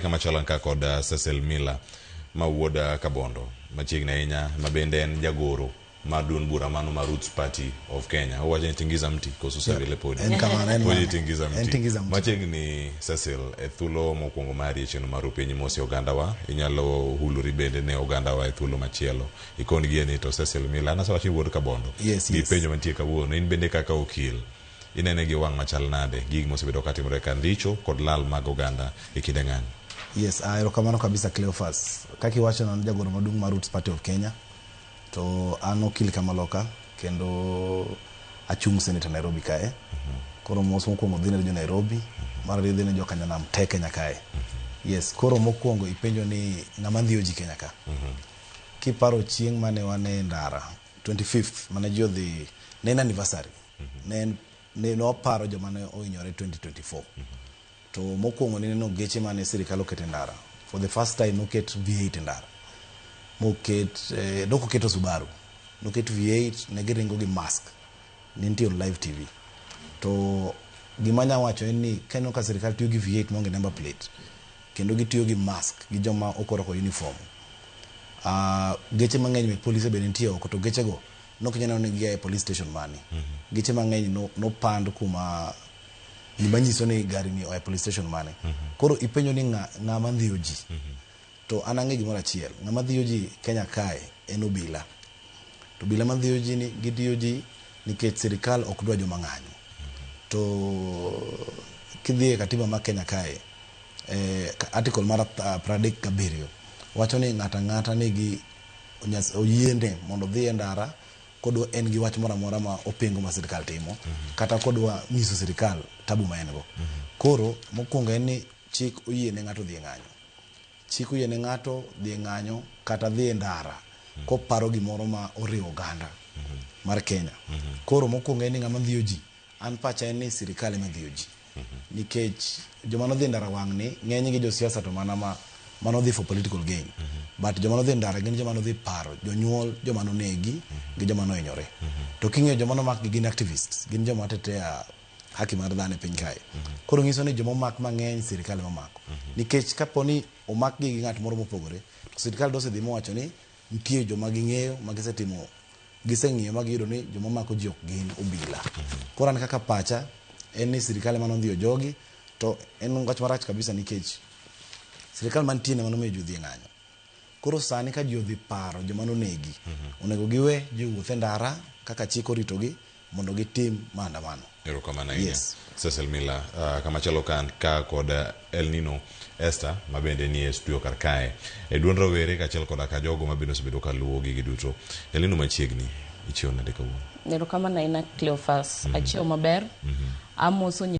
Kama chalo ka kod Cecil Miller ma wuod Kabondo machiegni ahinya ma bende en jagoro mar duond bura mano mar Roots Party of Kenya. Owacho ni tingiza mti koso Savile podi. En kamano, en Podi mano. tingiza En mti. tingiza mti. Machiegni Cecil, e thuolo mokwongo mari e chenro mar Upiny Mosi ogandawa, inyalo hulori bende ne ogandawa e thuolo machielo. Ikon gie ni to Cecil Miller, an asewacho ni wuod Kabondo. Yes, Gi yes. penjo mantie kawuono, in bende kaka okil, Inene gi wang' machal nade gig mosebedo katimore ka richo kod lal mag oganda e kinde ng'anyo? Yes, erokamano kabisa Cleophas. Kaka iwacho an jagoro maduong' mar Roots Party of Kenya to an okil kamaloka kendo achung' senator Nairobi kae. Koro mos mokwongo dhi ne jo Nairobi, mar ariyo dhi ne jo Kanyanam te Kenya kae. Yes, koro mokwongo ipenjo ni ng'ama ndhiyo ji Kenya ka. Kiparo chieng' mane wan e ndara 25th mane ji odhi ne en anniversary ne en ne noparo joma ne ohinyore 2024 to mokwongo nineno geche mane sirikal oketo e ndara for the first time noket V8 e ndara moket eh, dok oketo Subaru noket V8 ne giringo gi mask ne nitie on live TV to gima anya wacho en ni ka ineno ka sirikal tiyo gi V8 maonge number plate kendo gitiyo gi mask gi joma ok orwako uniform geche mang'eny mek polise be nitie oko to gechego nok inyal neno ni gia e police station mane. Geche mang'eny no, nopand kuma gima nyiso ni gari ni oa e police station mane. Koro ipenjo ni ng'a, ng'ama ndhiyo ji. To an ang'e gimoro achiel, ng'ama dhiyo ji Kenya kae en obila. To obila madhiyo ji ni gidhiyo ji nikech sirikal ok dwa joma ng'anyo. To kidhi e katiba ma Kenya kae, eh, article mar 37 wacho ni ng'ato ang'ata nigi oyiene mondo odhi e ndara kodwa en gi wach moro amora ma opingo ma sirikal timo kata kodwa nyiso sirikal tabu ma en go. Koro mokwongo en ni chik oyiene ng'ato dhi e ng'anyo. Chik oyiene ng'ato dhi e ng'anyo kata dhi e ndara koparo gimoro ma oriwo oganda mar Kenya. Koro mokwongo en ni ng'ama dhiyo ji An pacha en ni sirikal ema dhiyo ji. Nikech joma nodhi e ndara wang'ni, ng'eny gi josiasa to mana ma manodhi for political gain. But joma nodhi e ndara gin joma nodhi paro jonyuol joma nonegi gi joma nohinyore. To king'iyo joma nomak gi gin activists, gin joma tetea haki mar dhano e piny kae. Koro nyiso ni joma omak mang'eny sirikal ema omako. Nikech kapo ni omakgi gi ng'at moro mopogore, to sirikal dosedhi mowacho ni nitie joma ging'eyo ma gisetimo Giseng'iyo ma giyudo ni joma mako ji ok gin obila. Koro an kaka pacha en ni sirikal ema nondhiyo jogi to en wach marach kabisa nikech sirikal mantie ema nomiyo ji odhi e ng'anyo. Koro sani ka ji odhi paro joma nonegi, onego giwe ji owuoth e ndara kaka chik oritogi mondo gitim maandamano. Erokamano ahinya. Yes. Cecil Miller, kamachielo ka an ka kod El Nino Esther ma bende nie studio kar kae. E duond rowere kaachiel koda ka jogo ma bende osebedo ka luwo gigi duto. El Nino machiegni, ichiewo nade kawuono? Erokamano ahinya Cleophas. Achiewo maber. Amoso